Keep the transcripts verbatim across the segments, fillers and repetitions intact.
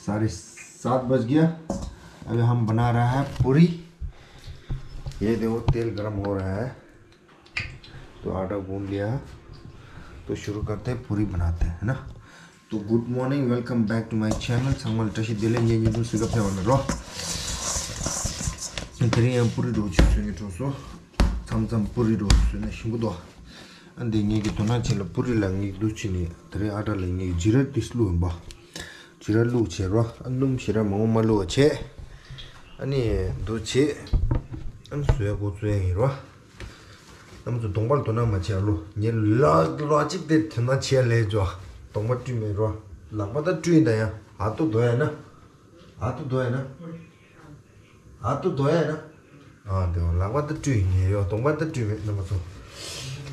साढ़े सात बज गया। अभी हम बना रहा है पूरी। ये देखो, तेल गरम हो रहा है, तो आटा गूंद लिया, तो शुरू करते हैं, पूरी बनाते हैं, है ना। तो good morning, welcome back to my channel. ཚང་མ་ལ་བཀྲ་ཤིས་བདེ་ལེགས། ངའི་བརྙན་ཐུང་གཟིགས་སྐབས་ཐེངས་མ་རེད་རོ། དེ་རིང་ཡང་པུ་རི་འདྲ་བོ་ཅིག་བཟོས་ནས་འགྲོ་སོང་། མཚམས་མཚམས་པུ་རི་འདྲ་བོ་བཟོས་ན་ཞིམ་པོ་འདུག་ཨ་འདི་ངེད་ཀྱི་དོ་སྣང་བྱེད་ལ་པུ་རི་ལ་ངེད་འདུག་བྱས་ནས། དེ་རིང་ཨ་ཊ་ལ་ངེད་ཀྱི་ཇི་ར་ཏིས་བླུགས་ཡིན་པ། ཇི་ར་བླུགས་བྱས་རོ། ཨ་སྣུམ་ཞེ་དྲག་མང་པོ་མ་བླུགས་པ་བྱས། ཨ་ནི་འདུག་བྱས། ཨ་ནི་བཟོས་འགོ་བཙུགས་ཡ་ཡིན་རོ། རྣམ་ཚོ་གདོང་པར་དོ་སྣང་མ་བྱེད་ཨ་ལོ། ངས་ལག་ལག་གཅིག་དེ་དོ་སྣང་བྱེད་ལས་འཇོ། གདོང་པ་བཀྲུས་མེད་རོ། ལག་པ་ད་བཀྲུས་ཡིན་ད་ཡ། ཨ་ཏོ་དོ་ཡ་ན། ཨ་ཏོ་དོ་ཡ་ན། ཨ་ཏོ་དོ་ཡ་ན། ཨ་དེ་བ་ལག་པ་ད་བཀྲུས་ཡིན་ཡོ། གདོང་པ་ད་བཀྲུས་མེད་རྣམ་པ་ཚོ།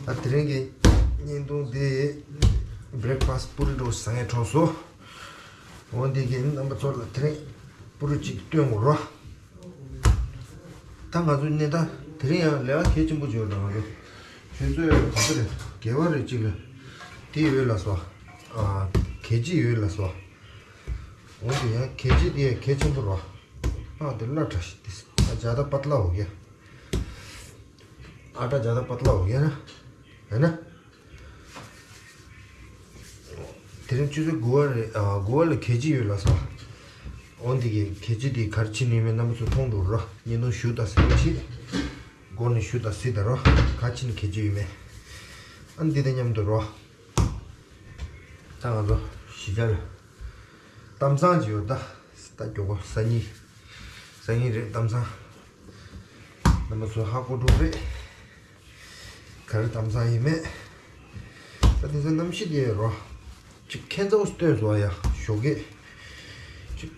ཨ་དེ་རིང་གི་བརྙན་ཐུང་དེ་བྷི་རེག་ཕ་སི་པུ་རི་འདྲ་བོ་བཟང་ངེ་འཕྲོག་སོ། འོ་འདི་གི་རྣམ་པ་ཚོ་ལ་དེ་རིང་པུ་རི་གཅིག་སྟོན་དགོས་རོ། ད་ང་ཚོ་གནས་ད་དེ་རིང་ཡང་ལས་ཀ་གལ་ཆེན་པོ་བྱོས་ད་ང་ཚོ། ཆུ་ཚོད་ག་ཚོད་རེད། དགེ་བ་རེད་གཅིག་ལ། དེ་ཡོད་ལ་སོ། ཨ་གལ་ཆེ་ཡོད་ལ་སོ། འོ་འདི་ཡང་གལ་ཆེ་དེ་ཡང་གལ་ཆེན་པོ་རོ། ཨ་དེ་ལ་ཁྲ་ཤི་དེ་ཨ་ཇ་ད་པ་ཏ་ལ་འོ་གེ། ཨ་ཏ་ཇ་ད་པ་ཏ་ལ་འོ་གེ་ན། ཧེ་ན། དེ་རིང་ཆུ་ཚོད་དགུ་པ་རེད། ཨ་དགུ་པ་ལ་གལ་ཆེ་ཡོད་ལ་སོ། འོ་འདི་གི་གལ་ཆེ་དེ་གར་ཕྱིན་ནས་མེད་རྣམ་པ་ཚོ་མཐོང་འགྲོ་རོ། བརྙན་ཐུང་ཞུ་ད་ཟེར་བ་ཕྱིན། སྒོ་ནས་ཞུ་ད་ཟེར་ད་རོ། ག་ཕྱིན་གལ་ཆེ་ཡོད་མེད། ཨ་འདི་དང་མཉམ་དུ་རོ། ད་ང་ཚོ་གཞིས་ཆགས་ལ་གཏམ་བཟང་ཅིག་ཡོད་ད། ད་མགྱོགས་པོ་སང་ཉིན། སང་ཉིན་རེད་གཏམ་བཟང་། རྣམ་པ་ཚོ་ཧ་གོ་འགྲོ་རེད། ག་རེ་གཏམ་བཟང་ཡིན་མེད། ད་དེ་ཚོ་གནམ་གཤིས་དེ་རོ། ཅིག་ཁྱད་མཚར་པོ་སྟོན་སོང་ཡ་ཞོགས་ཀས། ཅིག་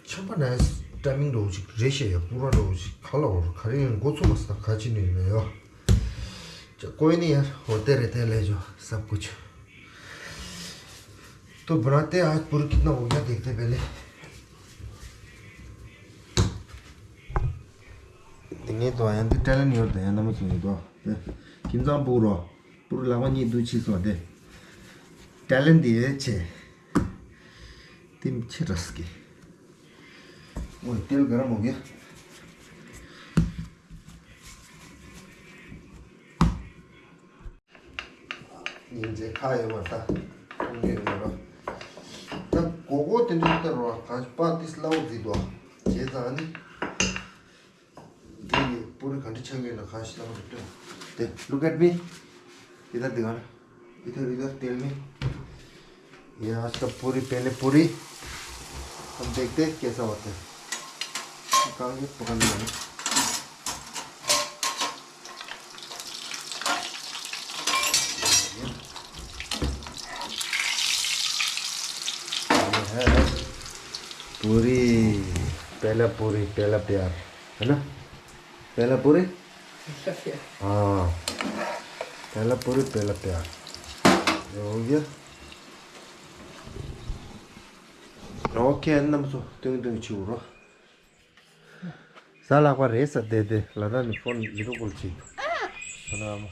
ཆམ་པ་ན་ཡ་ཊའི་མིང་འདྲ་བོ་ཅིག་རེད་ཤག་ཡ། སྤུ་ར་འདྲ་བོ་ཅིག་ག་ལ་བོར་ག་རེ་ཡིན་འགོ་ཚུགས་མ་སོང་། ག་ཕྱིན་ནས་ཡོད་མེད་ཡོ། ཅག་ཀོ་ཡི་ནི་ཡ་འོ་དེ་རེད་དེ་ལས་ཇོ་སབ་ཀུ་ཆུ། तो बनाते हैं आज पूरी। कितना हो गया देखते हैं पहले। དེ་ངས་དོ་ཡང་འདི་ཊེ་ལེན་ཡོད་དེ་ཡང་རྣམ་པ་ཚོ་ཡིན་དོ། དེ་ཁྱིམ་ཚང་པུ་རོ། པུ་རུ་ལག་པ་གཉིས་འདུག་ཕྱིས་སོ་དེ། ཊེ་ལེན་དེ་ཡོད་ཆེ། དེ་ཆེ་ར་སྐྱེ། ཨོ་དེལ་ག་ར་མོ་གེ། ཉིན་མཚན་ཁ་ཡོད་མ་ད། གཏོང་རྒྱུ་ཡོད་མ་རོ། ད་གོ་གོ་དེ་འདྲ་ལྟར་རོ། གང་པ་ཏིས་སླ་བོ་བརྩིས་དོ། བྱས་ཙང་ནི། འདི་ཡི་པུ་རི་ག་འདྲ་ཆགས་ཡོད་ན་གང་ཞིག་ལ་མ་སྟོན། དེ་look at me. इधर दिखाना। इधर इधर तेल में। ये आज का पूरी पहले पूरी हम देखते हैं कैसा होता है। कहाँ ये पकड़ लिया ना। ये है पूरी, पहला पूरी पहला प्यार, है ना? पहला पूरी। हाँ, पहला पूरी पहला प्यार। ये हो गया। OK, ཨ་ནི་རྣམ་པ་ཚོ་སྟོན་སྟོན་ཆུ་རོ། གཟའ་ལྷག་པ་རེད་ས་དེ་དེ་ལ་དྭགས་ནས་ཕོན་ལི་ཐོ་ཀོལ་བྱེད། ཨ་ན་མ།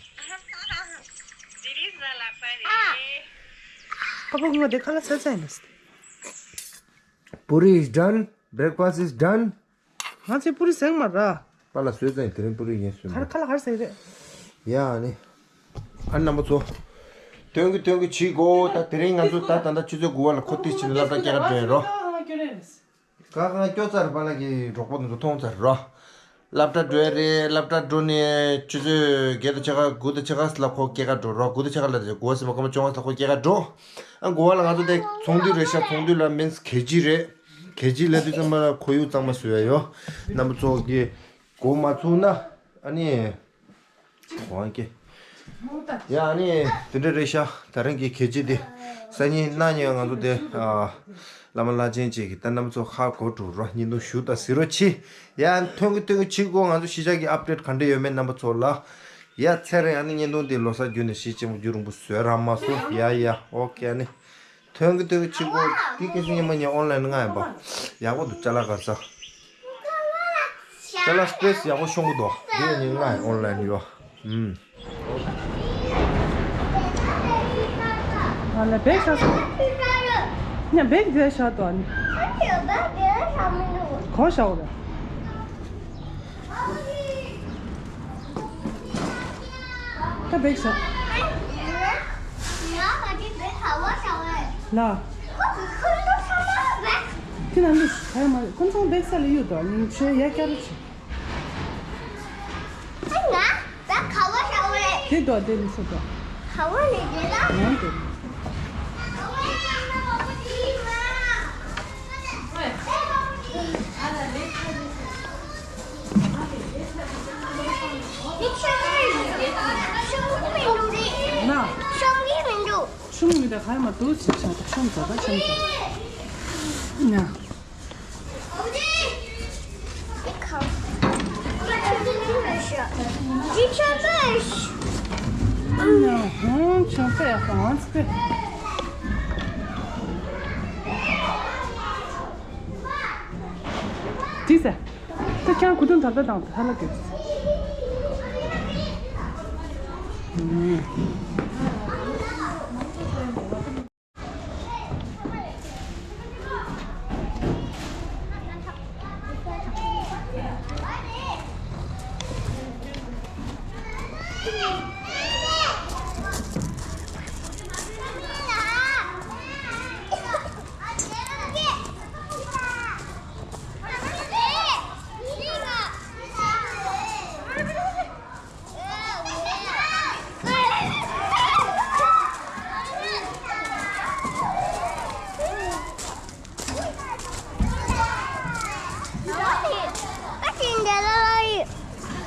འདི་རིང་གཟའ་ལྷག་པ་རེད། ཨ་ཕོ་ངོ་དེ་ཁ་ལ་ས་ཚ་ཡིན་ནས། Puri is done. Breakfast is done. ང་ཚོའི་པུ་རི་ཟེང་མ་ར། པཱ་ལགས་བཟོས་ཙང་དེ་རིང་པུ་རི་ངས་བཟོས་མ། ཁ་ལ་ཁ་ལ་ཧར་ཟེང་རེད། ཡ་ཨ་ནི། ཨ་རྣམ་པ་ཚོ། སྟོན་གི་སྟོན་གི་བྱེད་གོ། ད་དེ་རིང་ང་ཚོ་ད་ད་ད་ཆུ་ཚོད་དགུ་པ་ལ་ཁོ་ཏི་ཕྱིན་ནས་སློབ་གྲྭ་སྐྱེལ་ག་འགྲོ་ཡིན་རོ། ཀ་ཁ་སྐྱོ་ཚར། པཱ་ལགས་ཀྱི་གྲོགས་པོ་དེ་ཚོ་མཐོང་ཚར་རོ། སློབ་གྲྭ་འགྲོ་ཡ་རེད། སློབ་གྲྭ་འགྲོ་ནས་ཆུ་ཚོད་བརྒྱད་དང་ཕྱེད་ཀ་དགུ་དང་ཕྱེད་ཀ་ལ་ཁོ་སྐྱེལ་ག་འགྲོ་རོ། དགུ་དང་ཕྱེད་ཀ་ལ་དགུ་པ་ཟིན་པ་སྐར་མ་བཅོ་ལྔ་ལ་ཁོ་སྐྱེལ་ག་འགྲོ། ཨ་དགུ་པ་ལ་ང་ཚོ་དེ་ཚོགས་འདུ་རེད་ཤག་ཚོགས་འདུ་ལ་མིན་གལ་ཆེ་རེད། གལ་ཆེ་ལབ་དུས་ཙམ་པ་ལ་ཁོར་ཡུག་གཙང་མ་བཟོ་ཡ་ཡོད། རྣམ་པ་ཚོ་གིས་འགོ་མ་ཚུགས་ན་ཨ་ནི། འོང་ཀྱེ། ཡ་ཨ་ནི་དེ་འདྲ་རེད་ཤག་ད་རིང་གི་གལ་ཆེ་དེ། སང་ཉིན་གནངས་ཉིན་ང་ཚོ་དེ་ཨ་བླ་མ་བླ་ཆེན་བཅས་ཀྱི་ད་རྣམ་པ་ཚོ་ཧ་གོ་འགྲོ་རོ། བརྙན་ཐུང་ཞུ་ད་ཟེར་རོ་ཆི། ཡ་ཐོན་གི་ཐོན་གི་བྱེད་གོ། ང་ཚོ་གཞིས་ཆགས་ཀྱི་ཨབ་ཌེཊ་ག་འདྲ་ཡོད་མེད་རྣམ་པ་ཚོ་ལ། ཡ་ཚེ་རིང་ཨ་ནི་བརྙན་ཐུང་དེ་ལོ་གསར་བརྒྱུད་ནས་གཞིས་ཆེན་པོ་རྒྱུན་རིང་པོ་བཟོས་རག་མ་སོང་། ཡ་ཡ་ཨོ་ཀེ་ཨ་ནི། ཐོན་གི་ཐོན་གི་ཕྱི་གོ། དེ་སྐད་ཆ་ཉི་མ་ཉི་ཨོན་ལན་ང་ཡིན་པ། ཡག་པོ་འདུག་ཅ་ལག་ག་ས། ཅ་ལག་སི་པེ་སི་ཡག་པོ་ཤོང་གི་འདུག་དེ་ཉིན་ང་ཡིན་ཨོན་ལན་ཡོད། ཨུམ། ང་ལ་བེག་ཤ་ཚ། ཉ་བེག་དེ་ཤ་དོ་ཨ་ནི། གང་བཞག་རེད། ད་བེག་བཞག་ལ། ཁྱེད་རང་ལུས་ག་ཡོད་མ་རེད། ཁོང་ཚང་བེག་ས་ལ་གཡུག་དོ། ཉིན་ཆོས་ཡ་སྐྱར་རེ་བྱེད། ཨ་ང་ད་ག་བ་ཤ་བ་རེད། དེ་དོ་དེ་ནི་སུ་དོ། ག་བ་ནི་དེ་ལ། ཡང་དེ། ཤོང་གི་མི་འདུག་རེད། ན། ཤོང་གི་མི་འདུག་ཤོང་གི་མི་འདུག་ག་ཡ་མ་འདུག་ཅིག་ཤ་ད་ཤོང་ཙ་ད་ཤོང་ཙ། ན། དེ་ཟེར། ད་ཁྱང་གུ་དུང་ད་ལྟ་དང་ད་ལ་གི།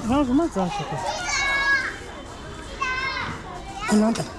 རང་རུ་མ་འཛག་ཤོག་གི། ཁོ་ནང་དང་།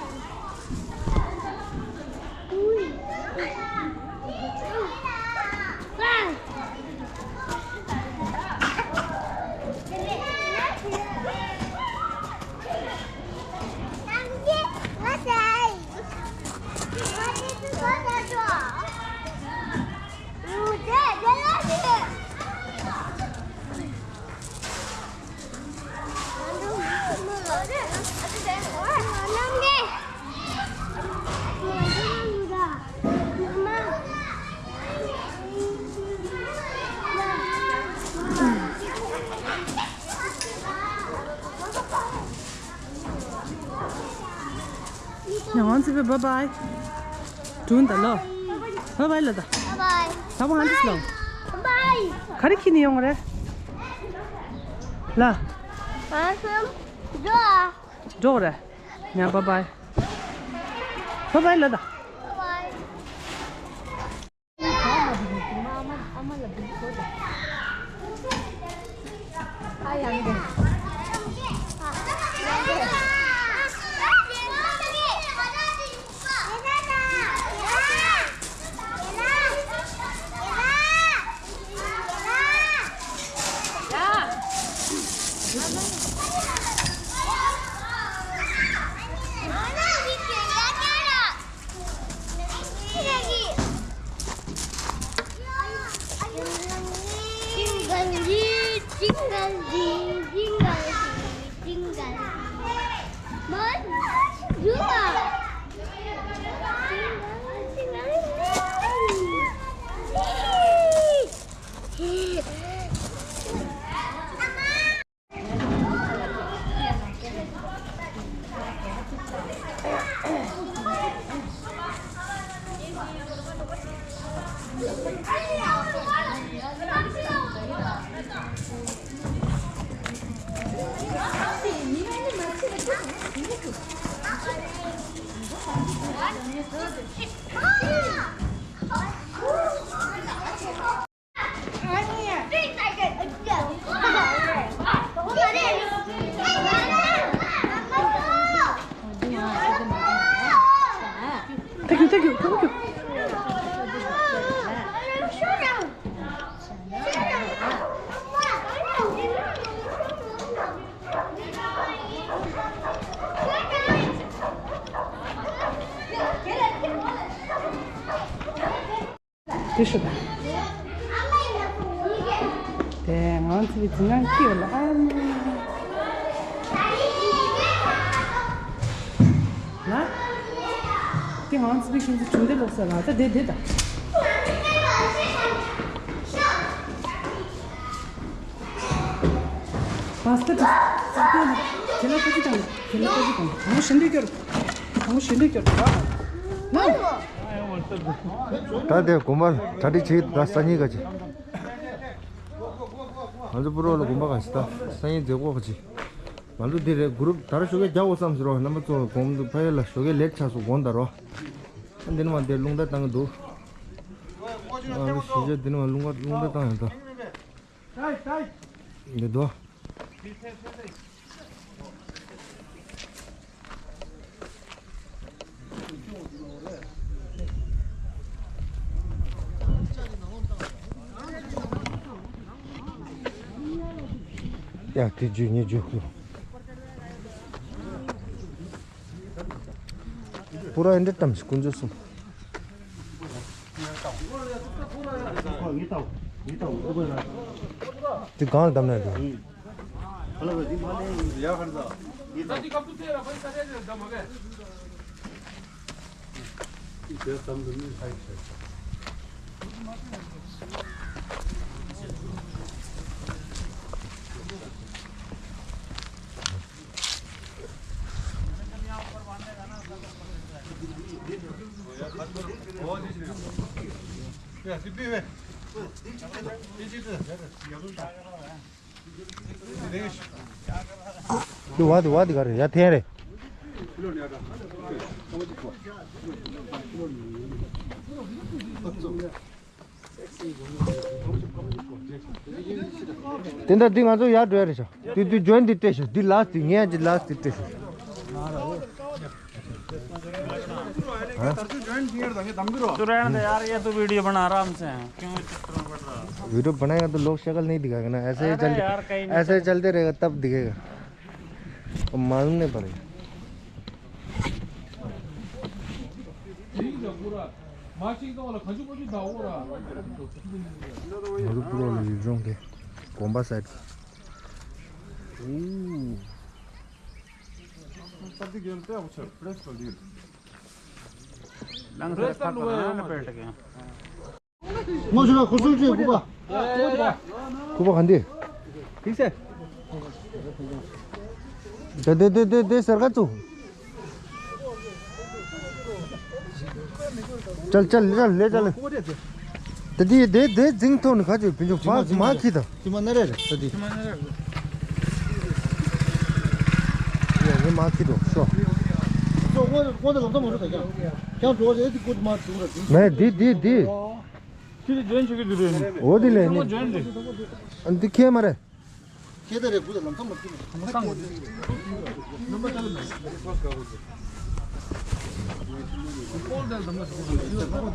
ང་ཚོ་བའི་བཱའི་བཱའི། དྲུང་ད་ལོ། བཱའི་བཱའི་ལ་ད། བཱའི་བཱའི། ད་བང་ཧན་ཏིས་ལོ། བཱའི་བཱའི། ག་རེ་ཁྱེར་ནས་ཡོང་བ་རེད། ལ། ང་ཚོ་འགྲོ། འགྲོ་རེད། ཡང་བཱའི་བཱའི། བཱའི་བཱའི་ལ་ད། བཱའི་བཱའི། Thank you, thank you, thank you. དེ་ཤོད་དང་། དེ་ང་ཚོའི་འཛིན་ན་སྐྱིད་ལ་ཨ་མ། ལ། དེ་ང་ཚོའི་ཁྱིམ་ཚང་གྲུང་སྡེ་ལོག་ས་ལ་ད་དེ་དེ་དང་། ཁྱེད་ལ་ཀུ་ཅི་དང་། ཁྱེད་ལ་ཀུ་ཅི་དང་། ཁོང་ཞི་འདྲི་སྐྱོར། ཁོང་ཞི་འདྲི་སྐྱོར། ད་དེ་དགོན་པ་གྲ་སྒྲིག་བྱེད་ད་སང་ཉིན་ག་ཅི། ང་ཚོ་པུ་རོ་ལ་དགོན་པ་ག་ཅི་ད་སང་ཉིན་མཛད་སྒོ་ག་ཅི། ང་ཚོ་འདི་རེད། གུ་རུབ་དར་ཞོགས་ཀས་རྒྱག་དགོས་བསམ་ཟེར་རོ། རྣམ་པ་ཚོ་གོང་དུ་ཕ་ཡུལ་ལ་ཞོགས་ཀས་ལེད་ཆགས་སོང་དགོངས་དག་རོ། ཨ་འདི་ནི་མ་འདིར་རླུང་རྟ་བཏང་གི་འདུག་ཨ་ནི་གཞིས་ཆགས་འདི་ནི་མ་རླུང་རྟ་རླུང་རྟ་བཏང་ཡོད་ད། འདི་འདུག་ཡ་དེ་རྒྱུ་ཉེ་རྒྱུ། པུ་ར་ཨེ་འདྲ་གཏམ་ཞིག་ཀུན་སྤྱོད་གསུམ། དེ་གང་ལ་གཏམ་ན་རེད། དུ་བ་དུ་བ་དུ་ག་རེ་ཡ་འཐེན་རེད། དེ་འདྲ་འདི་ང་ཚོ་ཡར་འགྲོ་ཡ་རེད་ཤག་འདི་འདི་འཇོན་འདི་སྤྲད་ཤག་འདི་ལགས་འདི་ངས་ཀྱི་ལགས་འདི་སྤྲད་ཤག तू रहने दे यार, ये तो वीडियो बना आराम से। क्यों चक्कर में पड़ रहा है? वीडियो बनाएगा तो लोग शक्ल नहीं दिखाएगा ना, ऐसे ही अरे चलते, यार, कहीं नहीं ऐसे ही चलते रहेगा तब दिखेगा। अब मालूम नहीं पड़ेगा। ང་ཚོ་པུ་རོ་ལ་ཡུལ་ལྗོངས་དེ་དགོན་པ་སའིད། ཨུ། लंग से रखा करो ना लपेट के। ངོ་ཤེས་ལ་ཁོ་ཚོའི་ཆེད་སྐུ་པ། སྐུ་པ་ག་འདི། ཐིག་སེ། དེ་དེ་དེ་དེ་དེ་ཟེར་ག་ཚུ། ཅལ་ཅལ་ཅལ་ལེ་ཅལ། དེ་དེ་དེ་དེ་འཛིང་ཐོག་ནས་ག་ཚོད་བུ་ཆུང་ཕ་མ་ཁྱི་དང་། དེ་མ་ན་རེ་རེད་ད་དེ། དེ་མ་ན་རེ་རེད། ཡ་ངས་མ་ཁྱི་དང་ཤོག་ཁྱོད་འགྲོ་བ་ཟེར་ཨེ་ཏི་ཀོ་ཏི་མ་བྱུང་ར་བྱུང་། མེད་འདི་འདི་འདི། ཁྱི་དེ་ཇོན་བྱེད་ཀྱི་འདུག་རེད། འོ་དེ་ལས་ཁྱི་མོ་ནི། ཇོན་རེད། ཨ་འདི་ཁྱེད་མ་རེད། ཁྱེད་དེ་རེད་དགུ་དང་ལམ་སང་མ་བྱུང་། ཁོང་ཚོ་འདི་ལ་འདི་ལ་ཅི་ལ་ཅི་ལ་ཅི་ལ་ཅི་ལ་ཅི་ལ་ཅི་ལ་ཅི་ལ་ཅི་ལ་ཅི་ལ།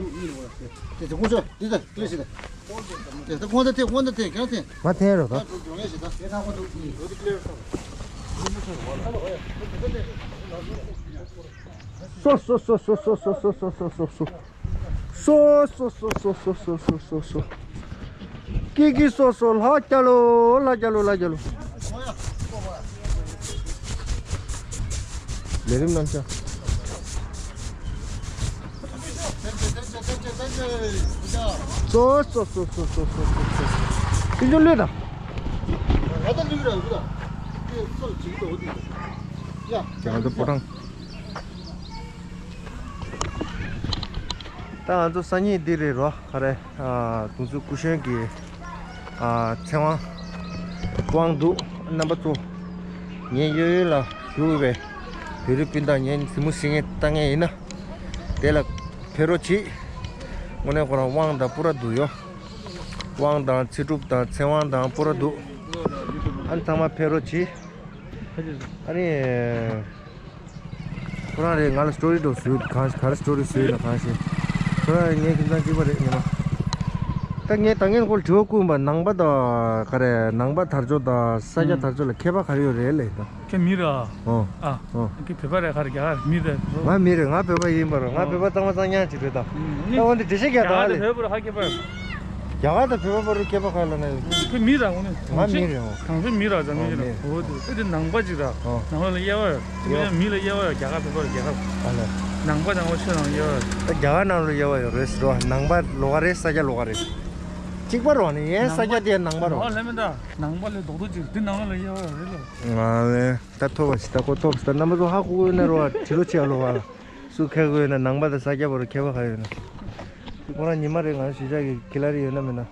དེ་དེ་ཀུན་སྤྱོད་འདི་དང་ཀི་ལི་ཞིག་དང་། དེ་དེ་ཀུན་ད་དེ་ཀུན་ད་དེ་ཀྱང་དེ། མ་འཐེན་རོགས་ད། ཀྱང་འགྲོ་ངེས་ཞིག་དང་། དེ་ནང་ཀུན་འདུག་ཡིན། སོ་སོ་སོ་སོ། ཀི་ཀི་སོ་སོ་ལྷ་རྒྱལ་ལོ་ལྷ་རྒྱལ་ལོ་ལྷ་རྒྱལ་ལོ། ལས་རིམ་རྣམ་གཞག་སོ་སོ་སོ་སོ། ཨི་ཇོ་ལུས་དང་། ང་ཚོ་པོ་ཏང་། ད་ང་ཚོ་སང་ཉིན་འདི་རེད་རོ། ག་རེ། ཨ་དུང་སུ་སྐུ་གཞོན་གྱི་ཨ་ཚེ་དབང་དབང་འདུག་རྣམ་པ་ཚོ། ངས་ཡོད་ཡོད་ལ་ཞུ་བའི་བོད་རིགས་སྤུན་ཟླ་ངས་གཟིགས་མོ་བྱེད་མཁན་ལྟ་མཁན་ཡིན་ན། དེ་ལ་ཕེབས་རོགས་གྱིས། དངོས་གནས་ཁོ་རང་དབང་དང་པུ་ར་འདུག་ཡོ། དབང་དང་ཚེ་སྒྲུབ་དང་ཚེ་དབང་དང་པུ་ར་འདུག་ཨ་ནི་ཚང་མ་ཕེབས་རོགས་གྱིས། ཨ་ནི། ཁོ་རང་རེད། ང་ལ་སི་ཊོ་རི་འགྲོ་བཟོས་གང་ག་རེ་སི་ཊོ་རི་བཟོས་ན་གང་ཤེས། ཁོ་རང་ངའི་ཁྱིམ་ཚང་གཅིག་པ་རེད་ཉི་མ། ད་ངས་ད་ངས་ཁོ་ལ་དྲི་བ་བསྐུར་བ་ནང་པ་དང་ག་རེ་ནང་པ་དར་ལྕོག་དང་ས་སྐྱ་དར་ལྕོག་ལ་ཁྱད་པར་ག་རེ་ཡོད་རེད་ལབ་ད། ཁྱེད་མི་ར། ཨོ། ཨ། ཨོ། ཁྱེད་བོད་པ་རེད་ག་རེ་རྒྱ་གར་མི་རེད། ང་མི་རེད། ང་བོད་པ་ཡིན་པ་རེད། ང་བོད་པ་གཙང་མ་གཙང་རྐྱང་ཅིག་རེད་ད། ད་འོན་ཏེ་འགྲེལ་བཤད་རྒྱག་ད་ལེ། རྒྱ་གར་དང་བོད་པ་ར་ཧ་ཁྱད་པར། རྒྱ་གར་དང་བོད་པ་བར་དུ་ཁྱད་པར་ག་ལ་ན་ཡོད། ཁྱོད་མི་ར་འོ་ནི། ང་མི་རེད་འོ། གང་ཚོད་མི་ར་ཟ་མི་ར། འོ་དེ་ཨེ་དེ་ནང་པ་ཅིག་ར། ནང་པ་ལ་དབྱེ་བ་ཡོད། དེ་མི་ལ་དབྱེ་བ་ཡོད། རྒྱ་གར་བོད་པ་ར་རྒྱ་གར། ཨ་ལ། ནང་པ་ནང་པ་ཆོས་ནང་དབྱེ་བ་ཡོད། ད་རྒྱ་གར་ནང་ལ་དབྱེ་བ་ཡོད་རེད་ཟེར་བ། ནང་པ་ལོགས་ཀ་རེད། ས་སྐྱ་ལོགས་ཀ་རེད། གཅིག་པ་རོ་ནི་ཡན་ས་རྒྱ་དེ་ནང་པ་རོ། ཨ་ལེ་མེ་ད། ནང་པ་ལས་རྡོག་རྡོག་ཅིག་དེ་ནང་ལ་ཡོད་རེད་ལ། ང་ལེ་ད་ཐོབ་པ་ཞིག་ད་ཁོ་ཐོབ་ཞིག་ད་རྣམ་པ་ཚོ་ཧ་གོ་གོ་ཡོད་ན་རོ་བ་དྲི་རོ་ཆེ་ལོ་བ་ལ། སུ་ཁེ་གོ་ཡོད་ན་ནང་པ་དང་ས་རྒྱ་བར་ཁེ་བ་ཁ་ཡོད་ན། ཁོ་རང་ཉི་མ་རེ་ང་གཞིས་ཆགས་ཀྱི་ཁི་ལ་རི་ཡོད་ན་མེད་ན།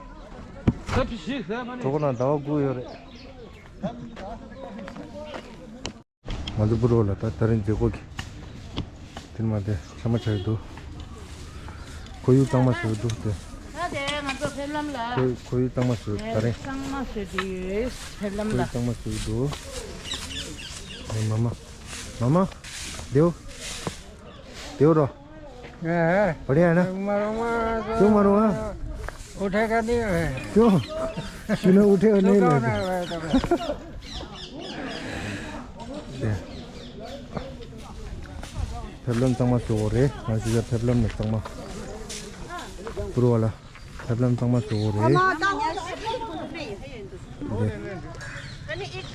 གྲོགས་ནང་ཟླ་བ་དགུ་ཡོད་རེད། ང་ཚོ་བུ་རོགས་ལ་ད་ད་རིང་མཛད་སྒོ་གི་དེར་མ་དེ་ཚང་མ་ཆགས་ཀྱི་འདུག་ཁོར་ཡུག་གཙང་མ་བཟོས་འདུག་དེ། ད་དེ་ང་ཚོ་ཕེབས་ལམ་ལ། ཁོར་ཁོར་ཡུག་གཙང་མ་བཟོས་ད་རིང་། གཙང་མ་བཟོས་ཏེ་ཡོད་ཕེབས་ལམ་ཁོར་ལ། ཡུག་གཙང་མ་བཟོས་འདུག་ཨེ་མ་མ། མ་མ། དེའུ། དེའུ་རོ། ཨེ། བ་རི་ཡ་ན། མ་རོ་མ། ཅུང་མ་རོ་མ། འུ་ཐེ་ག་ནི་རེད། ཅུང་། ཤི་ན་འུ་ཐེ་ག་ནི་ཅུང་རེད། ད་ཕེབས་ལམ་གཙང་མ་བཟོ་དགོས་རེད། ང་ཚོ་ཡ་ཕེབས་ལམ་ནས་གཙང་མ། བུ་རོ་བ་ལ། ཕེབས་ལམ་གཙང་མ་བཟོ་དགོས་རེད།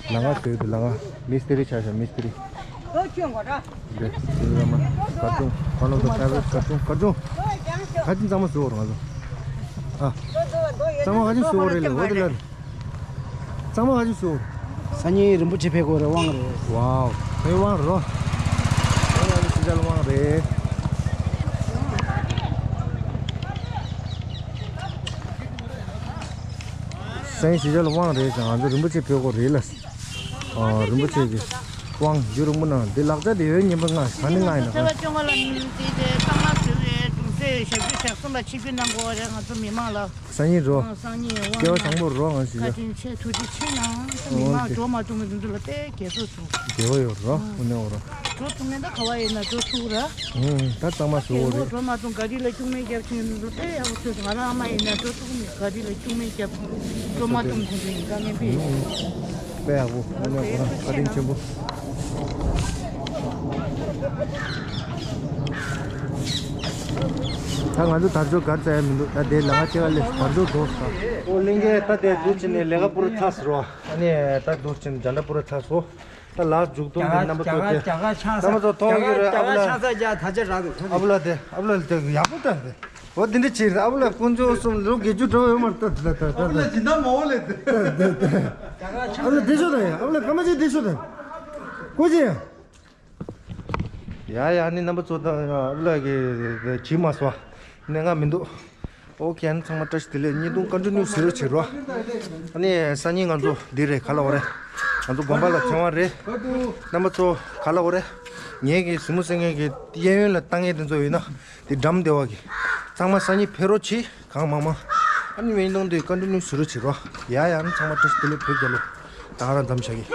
ལ་ང་བཟོས་འདུག་ལ་ང་མིས་ཏི་རི་ཆ་ཤ་མིས་ཏི་རི། འདི་ལ་མ་གར་ཅུང་ཁོ་རང་ཚོ་ཕེབས་གར་ཅུང་གར་ཅུང་ག་ཅུང་གཙང་མ་བཟོ་དགོས་རེད་ང་ཚོ། ཨ། གཙང་མ་ག་ཅུང་བཟོ་དགོས་རེད་ལ་འོ་དེ་ལ། གཙང་མ་ག་ཅུང་བཟོ། སང་ཉིན་རིན་པོ་ཆེ་ཕེབས་དགོས་རེད་དབང་རེད། ཝའོ། ཕེབས་དབང་རོ། ཕེབས་དབང་རེད། སང་ཉིན་གཞིས་ཆགས་ལ་དབང་རེད་ཟེར་ང་ཚོ་རིན་པོ་ཆེ་ཕེབས་དགོས་རེད་ལ། ཨ། རིན་པོ་ཆེ་གི་དབང་རྒྱུ་རིན་པོ་ན་འདི་ལག་ཆ་དེ་ཡོད་ཉིན་པ་ང་ག་ནི་ང་ཡིན་ན་ཚེས་པ་བཅོ་ལྔ་ལ་འདི་དེ་གཙང་མ་བཟོས་པའི་གྲོང་གསེབ་ཞབས་ཞུ་ཞག་གསུམ་པ་ཆིབས་བསྒྱུར་གནང་དགོས་རེད་ང་ཚོ་མི་མང་ལ། སང་ཉིན་རོ། ཨ། སང་ཉིན་དབང་སྐལ་བ་བཟང་པོ་རོ་ང་ཞིག་བཀའ་དྲིན་ཆེ་ཐུགས་རྗེ་ཆེ་གནང་། མི་མང་འགྲོ་མ་ཐུབ་མཁན་དེ་ཚོ་ལ་དཔེ་དགེ་སོ་སོ། དགེ་བ་ཡོད་རོ་དངོས་གནས་འོ་རོ། འགྲོ་ཐུབ་མཁན་ད་ག་བ་ཡིན་ན་འགྲོ་ཐུབ་ར། ཨུང་། ད་གཙང་མ་བཟོ་དགོས་རེད། འགྲོ་མ་ཐུབ་ག་རི་ལ་ཁྱུག་མེད་རྒྱབ་ཁྱུག་མེད་དེ་ཚོ་དཔེ་ཡག་པོ་བཟོས་སོང་། ང་རང་ཨ་མ་ཡིན་ན་འགྲོ་ཐུབ་མེད། ག་རི་ལ་ཁྱུག་མེད་རྒྱབ་འགྲོ་མ་ཐུབ་མཁན་དེ་ཡིན་ད་ངན་པས། ཨུང་། དཔེ་ཡག་པོ་དངོས་གནས་ཁོ་རང་བཀའ་དྲིན་ཆེན་པོ། ད་ང་ཚོ་དར་ལྕོག་གར་བཙལ་ཡ་མི་འདུག་ད་དེ་ལ་ང་ཅེ་ག་ལས་དར་ལྕོག་འགྲོ་ས། ཨོ་གླིང་གའི་ད་དེ་འདུག་ཅི་ནས་ལས་ཀ་པུ་ར་ཚགས་སུ་རོ། ཨ་ནི་ད་འདུག་ཅི་ནས་འཇན་ད་པུ་ར་ཚགས་སུ། ད་ལག་མཇུག་སྡོམ་དེ་རྒྱ་གར་རྣམ་པ་ཚོ་རྒྱ་གར་དེ། རྒྱ་གར་ཆགས་ས་རྣམ་པ་ཚོ་ཐོག་རྒྱ་གི་རེད་ཨ་བུ་ལ། རྒྱ་གར་ཆགས་ས་རྒྱ་ད་ཆ་རག་འདུག་ཨ་བུ་ལ་དེ་ཨ་བུ་ལ་དེ་ཡག་པོ་ད་དེ། འོ་དེ་འདྲ་བྱས་རེད་ཨ་བུ་ལ་དཀོན་མཆོག་གསུམ་ལོ་བརྒྱད་ཅུ་འགྲོ་ཡོད་མ་རེད་ད་ད་ད་ད། ཨ་བུ་ལ་སྦྱིན་བདག་མང་བོ་ལས་དེ། ཨ་བུ་ལ་དེ་ཤོད་དང་ཡ་ཨ་བུ་ལ་སྐར་མ་ཅིག་དེ་ཤོད་དང་། ཀོ་ཅི་ཡ། ཡ་ཡ་ནི་རྣམ་པ་ཚོ་དང་ཨ་བུ་ལ་གི་བྱིས་མ་སོ་ནས་ང་མི་འདུག་ཨོ་ཁེ་ཨ་ནི་ཚང་མ་བཀྲ་ཤིས་བདེ་ལེགས་བརྙན་ཐུང་བཀའ་འདྲི་ནུས་ཟེར་རོ་བྱེད་རོ། ཨ་ནི་སང་ཉིན་ང་ཚོ་འདི་རེད་ག་ལ་འོ་རེད། ང་ཚོ་དགོན་པ་ལ་ཚེ་དབང་རེད། རྣམ་པ་ཚོ་ག་ལ་འོ་རེད། ངེད་ཀྱི་གཟིགས་མོ་གསན་མཁན་གྱི་གཡས་གཡོན་ལ་ལྟ་མཁན་དེ་ཚོ་ཡོད་ན་དེ་འགྲམ་བདེ་བ་གི་ཚང་མ་སང་ཉིན་ཕེབས་རོགས་གྱིས་གང་མང་མང་། ཨ་ནི་བརྙན་ཐུང་འདི་བཀའ་འདྲི་ནུས་ཟེར་རོ་བྱེད་རོ། ཡ་ཡ་ཨ་ནི་ཚང་མ་བཀྲ་ཤིས་བདེ་ལེགས་བོད་རྒྱལ་ལོ། ད་ང་རང་འདམ་བྱ་གི།